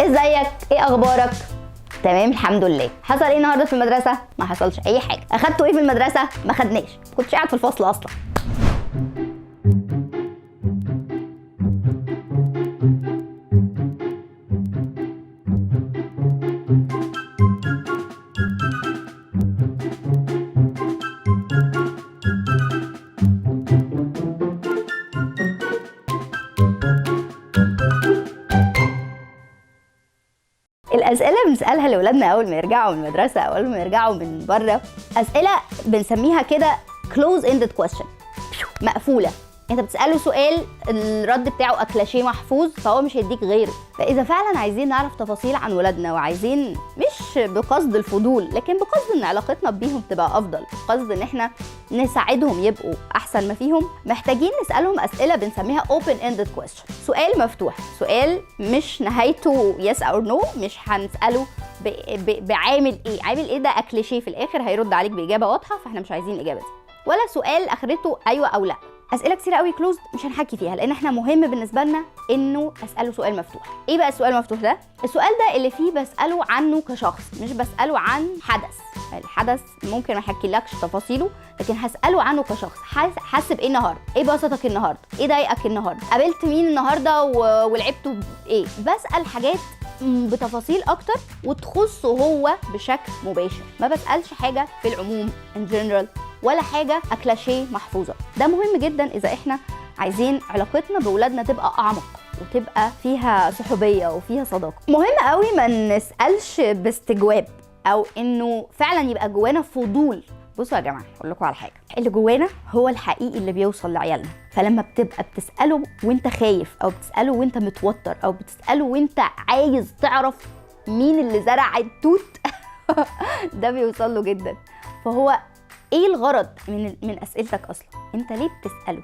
ازيك؟ ايه اخبارك؟ تمام الحمد لله. حصل ايه النهارده في المدرسة؟ ما حصلش اي حاجه. اخدتوا ايه في المدرسه؟ ما خدناش، ما كنتش قاعد في الفصل اصلا. الأسئلة بنسألها لأولادنا أول ما يرجعوا من المدرسة أو أول ما يرجعوا من بره، أسئلة بنسميها كده close ended question، مقفولة. أنت بتسأله سؤال الرد بتاعه أكلاشيه محفوظ، فهو مش هيديك غيره. فإذا فعلا عايزين نعرف تفاصيل عن ولادنا، وعايزين مش بقصد الفضول لكن بقصد إن علاقتنا بيهم تبقى أفضل، بقصد إن إحنا نساعدهم يبقوا أحسن ما فيهم، محتاجين نسألهم أسئلة بنسميها open ended question، سؤال مفتوح، سؤال مش نهايته yes or no، مش هنسأله بعامل إيه، عامل إيه ده أكليشيه في الآخر هيرد عليك بإجابة واضحة، فإحنا مش عايزين الإجابة دي، ولا سؤال آخرته أيوة أو لأ. أسئلة كتير قوي closed مش هنحكي فيها، لأن إحنا مهم بالنسبة لنا إنه أسأله سؤال مفتوح. إيه بقى السؤال المفتوح ده؟ السؤال ده اللي فيه بسأله عنه كشخص، مش بسأله عن حدث. الحدث ممكن ما احكيلكش تفاصيله، لكن هسأله عنه كشخص. حاسس بإيه النهارده؟ إيه بسطك النهارده؟ إيه ضايقك النهارده؟ قابلت مين النهارده ولعبتوا بإيه؟ بسأل حاجات بتفاصيل أكتر وتخصه هو بشكل مباشر، ما بسألش حاجة في العموم in general ولا حاجة أكلاشيه محفوظة. ده مهم جدا إذا إحنا عايزين علاقتنا بولادنا تبقى أعمق وتبقى فيها صحوبية وفيها صداقة. مهم قوي ما نسألش باستجواب أو إنه فعلا يبقى جوانا فضول. بصوا يا جماعة، أقول لكم على حاجة، اللي جوانا هو الحقيقي اللي بيوصل لعيالنا. فلما بتبقى بتسأله وانت خايف، أو بتسأله وانت متوتر، أو بتسأله وانت عايز تعرف مين اللي زرع التوت، ده بيوصل له جدا. فهو ايه الغرض من اسئلتك اصلا؟ انت ليه بتساله؟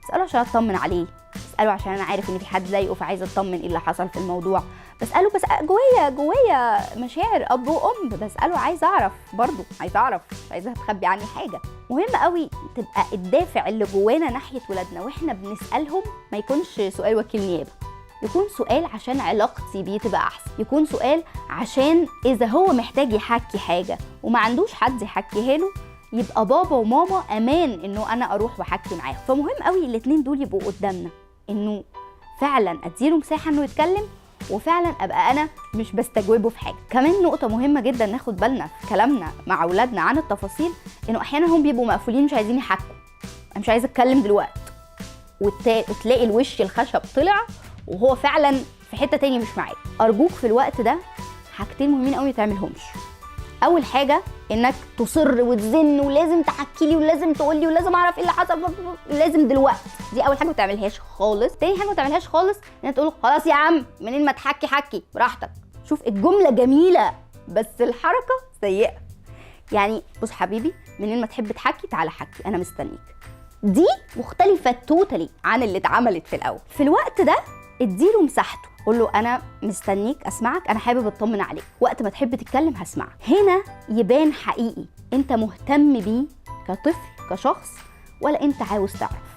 بساله عشان اطمن عليه، بساله عشان انا عارف ان في حد ضايقه فعايزه اطمن ايه اللي حصل في الموضوع، بساله بس جوايا مشاعر اب وام، بساله عايزه اعرف، برضو عايزه اعرف، مش عايزاها تخبي عني حاجه. مهم قوي تبقى الدافع اللي جوانا ناحية ولادنا واحنا بنسالهم ما يكونش سؤال وكيل نيابه، يكون سؤال عشان علاقتي بيه تبقى احسن، يكون سؤال عشان اذا هو محتاج يحكي حاجة وما عندوش حد يحكيها له يبقى بابا وماما امان انه انا اروح واحكي معاهم. فمهم قوي الاتنين دول يبقوا قدامنا، انه فعلا اديله مساحة انه يتكلم، وفعلا ابقى انا مش بستجوبه في حاجة. كمان نقطة مهمة جدا ناخد بالنا في كلامنا مع اولادنا عن التفاصيل، انه احيانا هم بيبقوا مقفولين مش عايزين يحكوا، انا مش عايزه اتكلم دلوقتي، وتلاقي الوش الخشب طلع وهو فعلا في حتة تانية مش معاك. ارجوك في الوقت ده حاجتين مهمين قوي ما تعملهمش. اول حاجة انك تصر وتزن ولازم تحكي لي ولازم تقول لي ولازم اعرف ايه اللي حصل لازم دلوقتي، دي اول حاجة ما تعملهاش خالص. تاني حاجة ما تعملهاش خالص انك تقول خلاص يا عم منين ما تحكي حكي براحتك. شوف الجملة جميلة بس الحركة سيئه. بص حبيبي منين ما تحب تحكي تعالى حكي انا مستنيك، دي مختلفة totally عن اللي اتعملت في الاول. في الوقت ده اديله مساحته، قول له انا مستنيك اسمعك، انا حابب اطمن عليك، وقت ما تحب تتكلم هسمعك. هنا يبان حقيقي انت مهتم بيه كطفل كشخص ولا انت عاوز تعرف.